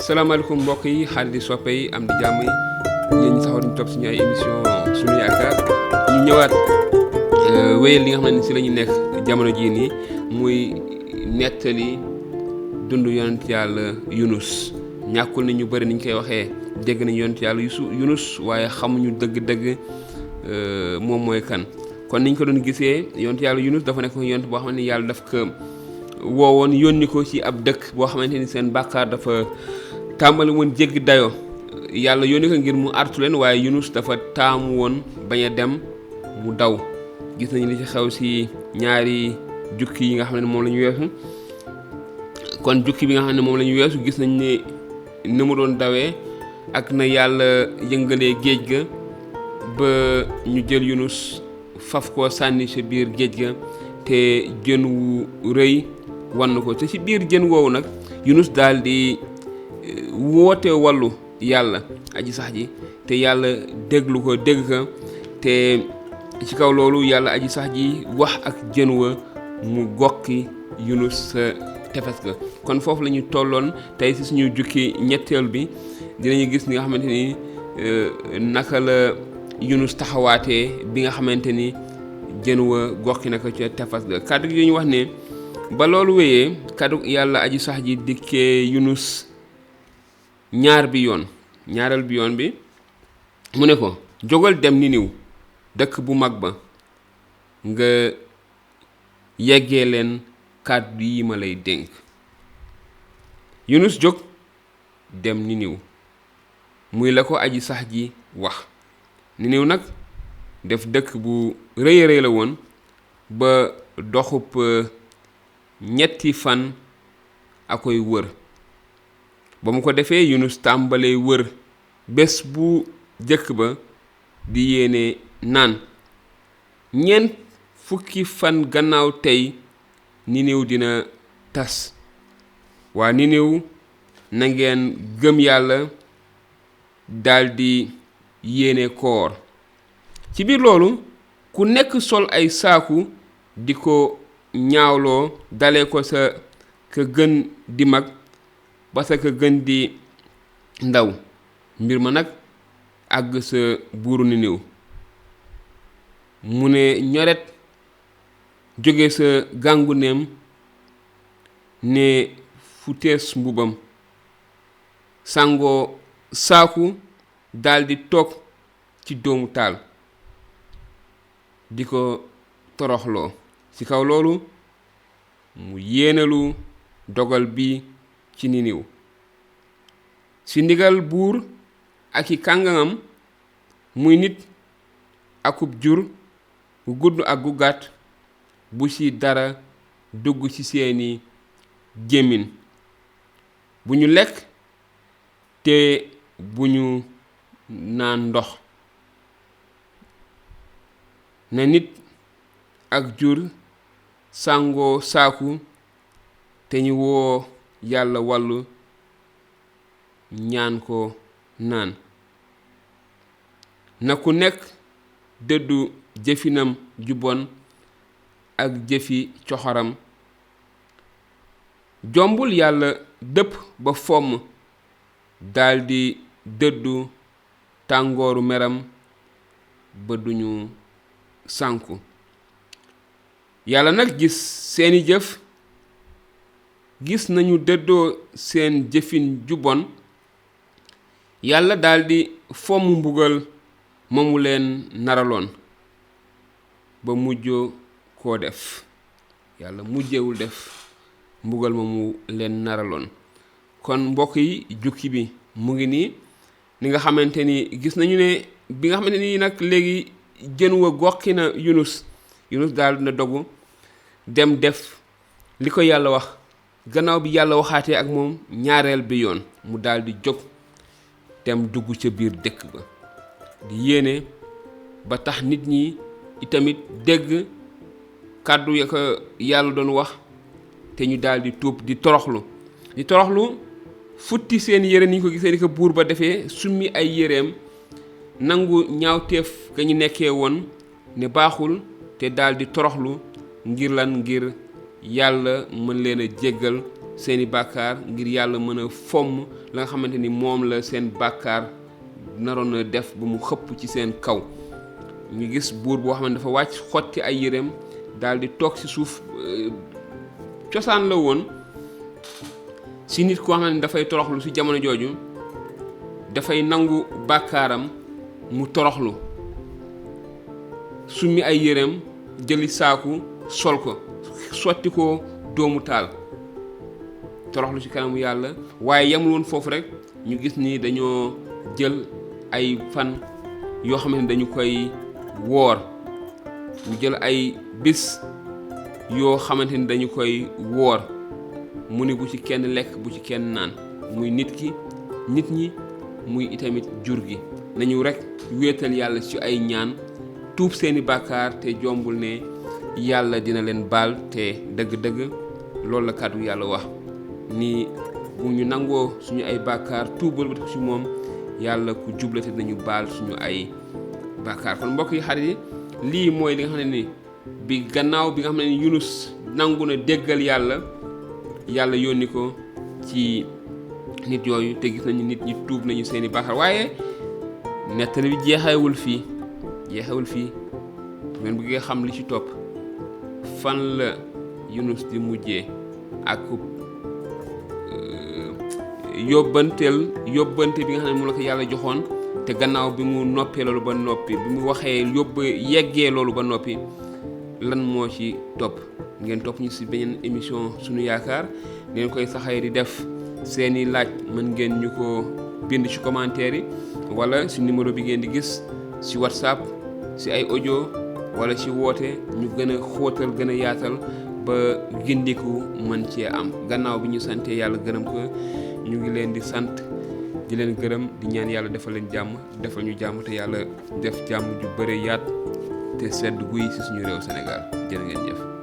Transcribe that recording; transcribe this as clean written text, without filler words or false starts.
salaamaaleykum mbokk yi xarit di soppe yi am di jàmm yi yéen ñi saxoo diñu topp suñu ay émission suñu yaakaar ñu ñëwaat wéyal li nga xam ne si la ñu nekk jamono jii nii muy nettali dund yonent yàlla Yunus. ñàkkul ni ñu bëri ni ñu koy waxee dégg nañu yonent yàlla Yunus waaye xamuñu dëgg-dëgg moom mooy kan. kon niñ ko doon gisee yonent yàlla Yunus dafa nekk yonent boo xam ne yàlla daf ko woowoon yónni ko ci ab dëkk boo xamante ni seen bàkkaar dafa tàmbali woon jéggi dayoo yàlla yónni ko ngir mu artu leen waaye Yunus dafa taamu woon bañ a dem mu daw. gis nañu li ci xew ci ñaari jukki yi nga xam ne moom la ñu weesu kon jukki bi nga xam ne moom la ñu weesu gis nañ ne ni mu doon dawee ak na yàlla yëngalee géej ga ba ñu jël Yunus faf koo sànni ci biir géej ga te jën wu rëy wann ko te ci biir jën woowu nag Yunus daal di woote wallu yàlla aji sax ji te yàlla déglu ko dégg ko te ci kaw loolu yàlla aji sax ji wax ak jën wa mu gokki Yunus sa tefes ga. kon foofu la ñu tolloon tey ci suñu jukki ñetteel bi dinañu gis ni nga xamante ni naka la Yunus taxawaatee bi nga xamante ni jën wa gokki na ko ca tefes ga. kàddu gi ñu wax ne ba loolu wéyee kàddu yàlla aji sax ji dikkee Yunus ñaareel bi yoon bi mu ne ko jógal dem Niniw dëkk bu mag ba nga yeggee leen kàddu yi ma lay dénk. Yunus jóg dem Niniw muy la ko aji sax ji wax. Niniw nag def dëkk bu rëy a rëy la woon ba doxub 3 fan a koy wër. ba mu ko defee Yunus tàmbalee wër bés bu jëkk ba di yéene naan 4 fan gannaaw tey Niniw dina tas. waa Niniw na ngeen gëm yàlla daldi yéene koor. ci biir loolu ku nekk sol ay saaku di ko ñaawloo dalee ko sa ka gën di mag ba sa ka gën di ndaw. mbir ma nag àgg sa buuru Niniw mu ne ñoret jóge sa gàngu neem ne fu tees mbubam sangoo saaku daldi toog ci doomu taal di ko toroxloo. ci kaw loolu mu yéenalu dogal bi ci Niniw ci ndigal buur ak i kàngangam muy nit akub jur gu gudd ak gu gàtt bu ci dara dugg ci seeni gémmiñ bu ñu lekk te bu ñu naan ndox. na nit ak jur sàngoo saaku te ñu woo yàlla wàllu ñaan ko naan. na ku nekk dëddu jëfinam ju bon ak jëfi coxoram. jombul yàlla dëpp ba fomm daldi dëddu tàngooru meram ba duñu sànku. yàlla nag gis seeni jëf gis nañu dëddoo seen jëfin ju bon yàlla daldi fomm mbugal ma mu leen naraloon ba mujjoo koo def. yàlla mujjewul def mbugal ma mu leen naraloon. kon mbokk yi jukki bi mu ngi nii ni nga xamante ni gis nañu ne bi nga xamante ni nag léegi jën wa gokki na Yunus daal dina dogu dem def li ko yàlla wax. gannaaw bi yàlla waxaatee ak moom ñaareel bi yoon mu daldi jóg dem dugg ca biir dëkk ba di yéene ba tax nit ñi itamit dégg kàddu ya ko yàlla doon wax te ñu daldi tuub di toroxlu futti seen yére ni ñu ko gisee ni ko buur ba defee summi ay yéreem nangu ñaawteef ga ñu nekkee woon ne baaxul te daldi toroxlu ngir lan ngir yàlla mën leen a jéggal seeni bàkkaar ngir yàlla mën a fomm la nga xamante ni moom la seen bàkkaar naroon a def ba mu xëpp ci seen kaw. ñu gis buur boo xam ne dafa wàcc xotti ay yéreem daal di toog ci suuf. Cosaan la woon si nit koo xam ne dafay toroxlu si jamono jooju dafay nangu bàkkaaram mu toroxlu summi ay yéreem jëli saaku sol ko sotti ko doomu taal toroxlu ci kanamu yàlla. waaye yemul woon foofu rek ñu gis ni dañoo jël ay fan yoo xam ne dañu koy woor ñu jël ay bis yoo xamante ni dañu koy woor mu ni bu ci kenn lekk bu ci kenn naan muy nit ñi muy itamit jur gi. nañu rek wéetal yàlla ci ay ñaan tuub seeni bàkkaar te jombul ne yàlla dina leen baal te dëgg-dëgg loolu la kàddu yàlla wax ni bu ñu nangoo suñu ay bàkkaar tuubal ba ci moom yàlla ku jublate nañu baal suñu ay bàkkaar. kon mbokk yi xarit yi lii mooy li nga xam ne ni bi gannaaw bi nga xam ne ni Yunus nangu na déggal yàlla yónni ko ci nit yooyu te gis nañu nit ñi tuub nañu seeni bàkkaar. waaye nettali bi jeexewul fii ngeen bëggee xam li ci topp fan la Yunus di mujjee ak yóbbante bi nga xam ne moom la ko yàlla joxoon te gannaaw bi mu noppee loolu ba noppi bi mu waxee yeggee loolu ba noppi lan moo ci topp. ngeen topp ñu ci beneen émission sunu yaakaar ngeen koy saxee di def seeni laaj mën ngeen ñu ko bind ci commentaire yi wala ci numéro bi ngeen di gis ci WhatsApp ci ay audio wala ci woote ñu gën a xóotal gën a yaatal ba gindiku mën cee am. gannaaw bi ñu sante yàlla gërëm ko ñu ngi leen di sant di leen gërëm di ñaan yàlla defal leen jàmm defal ñu jàmm te yàlla def jàmm ju bëre yaat te sedd guy ci suñu réew Sénégal jërë ngeen jëf.